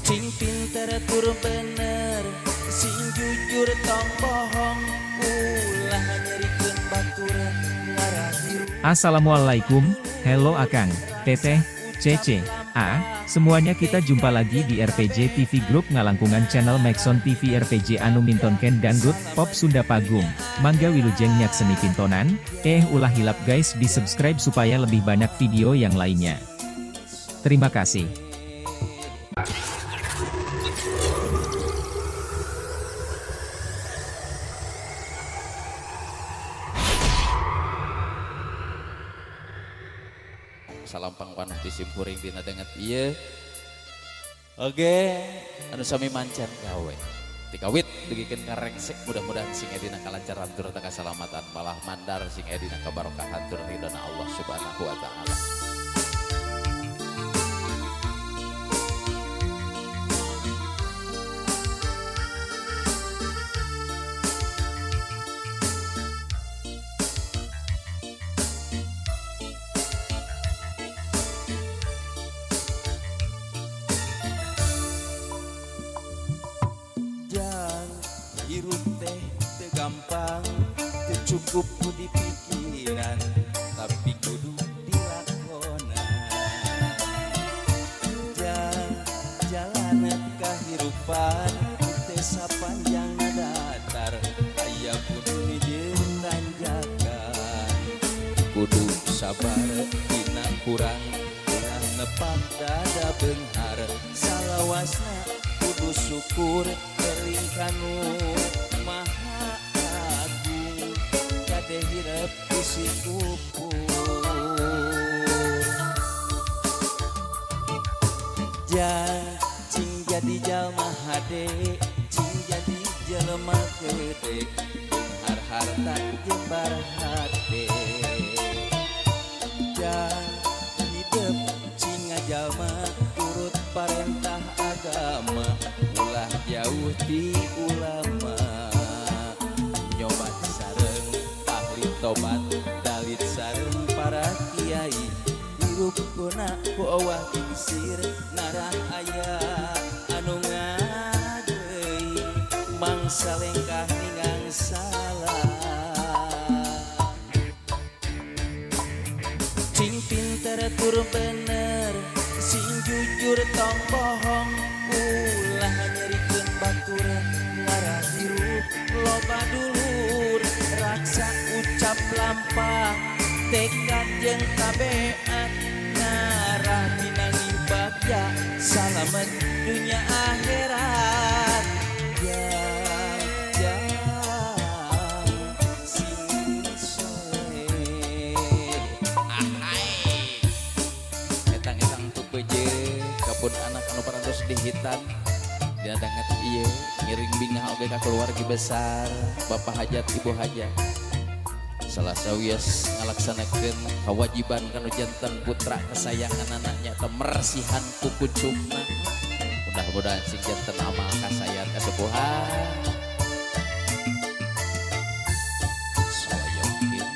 Cing pinter tur bener, sing jujur tong bohong, ulah nyerikeun batur ngarah hirup. Assalamualaikum, hello Akang, Teteh, Cece, A, semuanya. Kita jumpa lagi di RPJ TV Group ngalangkungan channel Maxon TV RPJ anu mintonken dangdut, pop Sunda Pagung. Mangga wilujeng nyakseni pintonan, ulah hilap guys, di subscribe supaya lebih banyak video yang lainnya. Terima kasih. Salam pangpanuh ti simkuring dina danget ieu. Oke, anu sami mancan gawe. Tikawit dugikeun ka rengsek, mudah-mudahan sing aya dina kalancaran tur kasalamatan, malah mandar sing aya dina kabarokahan tur ridona Allah Subhanahu wa Taala. Jang, hirup teh teu gampang, teu cukup ku dipikiran, tapi kudu dilakonan. Jang, jalan kahirupan teu sapanjang datar, aya kudu jeung tanjakan. Kudu sabar dina kurang, ulah nepak dada beunghar, salawasna kudu syukur eling kanu maha agung, kade hirep bisi kupur. Jang, cing jadi jalma hade, cing jadi jelema gede, beunghar harta jembar hate. Jang, hidup cing jalma turut parentah agama, ulah jauh ti ulama, nyobat sareng ahli tobat, dalit sareng para kiai, hirup guna ku owah dingsir, narah aya anu ngadeui, mangsa lengkah ningang salah. Cing pinter tur bener, sing jujur tong bohong, ulah nyerikeun batur ngarah hirup loba dulur, raksa ucap lampah, tekad jeung tabeat, ngarah pinanggih bagja salamet dunya akhirat. Jang, jang, sing soleh. Ahai, etang-etang tupeje kapun anak anu parantos dihitan dina danget ieu, ngiring bingah oge ka keluarga besar, Bapak Hajat, Ibu Hajat, salah sawios ngalaksanakeun kewajiban kanu janten putra kesayangan anaknya teh mersihan kukucupna. Mudah-mudahan sing janten amal kasayan kasepuhan. Soyokin.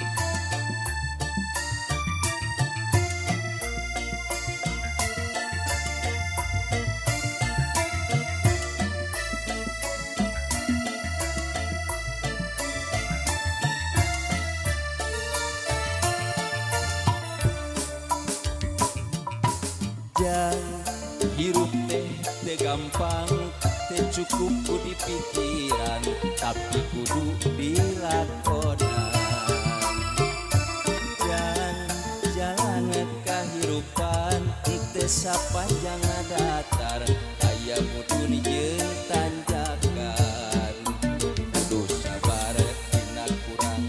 Jang, hirup teh teu gampang, teu cukup ku dipikiran, tapi kudu dilakonan. Jang, jalan kahirupan teu sapanjang datar, aya mudun jeung tanjakan. Kudu sabar dina kurang,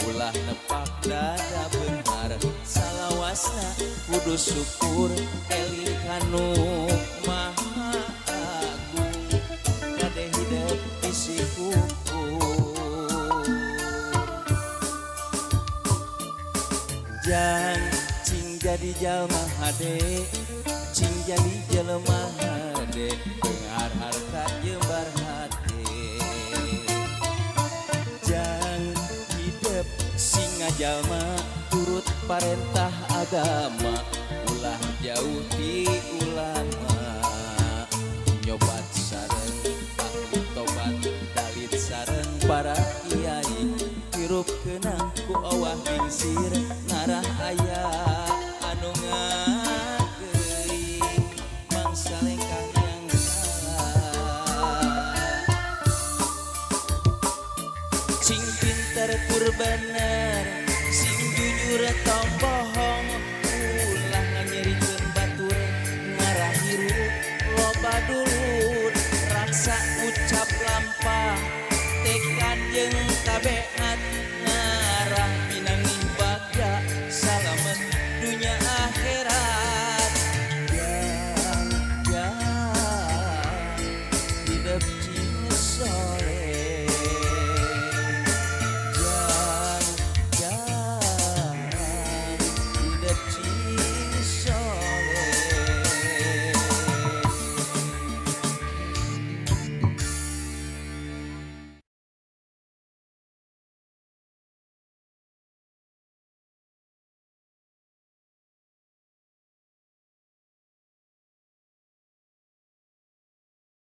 ulah nepak dada beunghar, salawasna kudu syukur eling kanu maha agung, kade hidep bisi kupur. Jang, cing jadi jalma hade, cing jadi jelema hade, beunghar harta jembar hate. Jang, hidep sing jalma turut parentah agama, ulah jauh ti ulama, Nyobat sareng ahli tobat, dalit sareng para kiai. Hirup kena ku owah gingsir, ngarah aya anu ngageuing mangsa lengkah yang salah. Sing pinter kur bener, sing jujur tong bohong, ulah nganyerikeun batur ngarah hirup loba dulur. Raksa ucap lampah, tekad jeung tabena.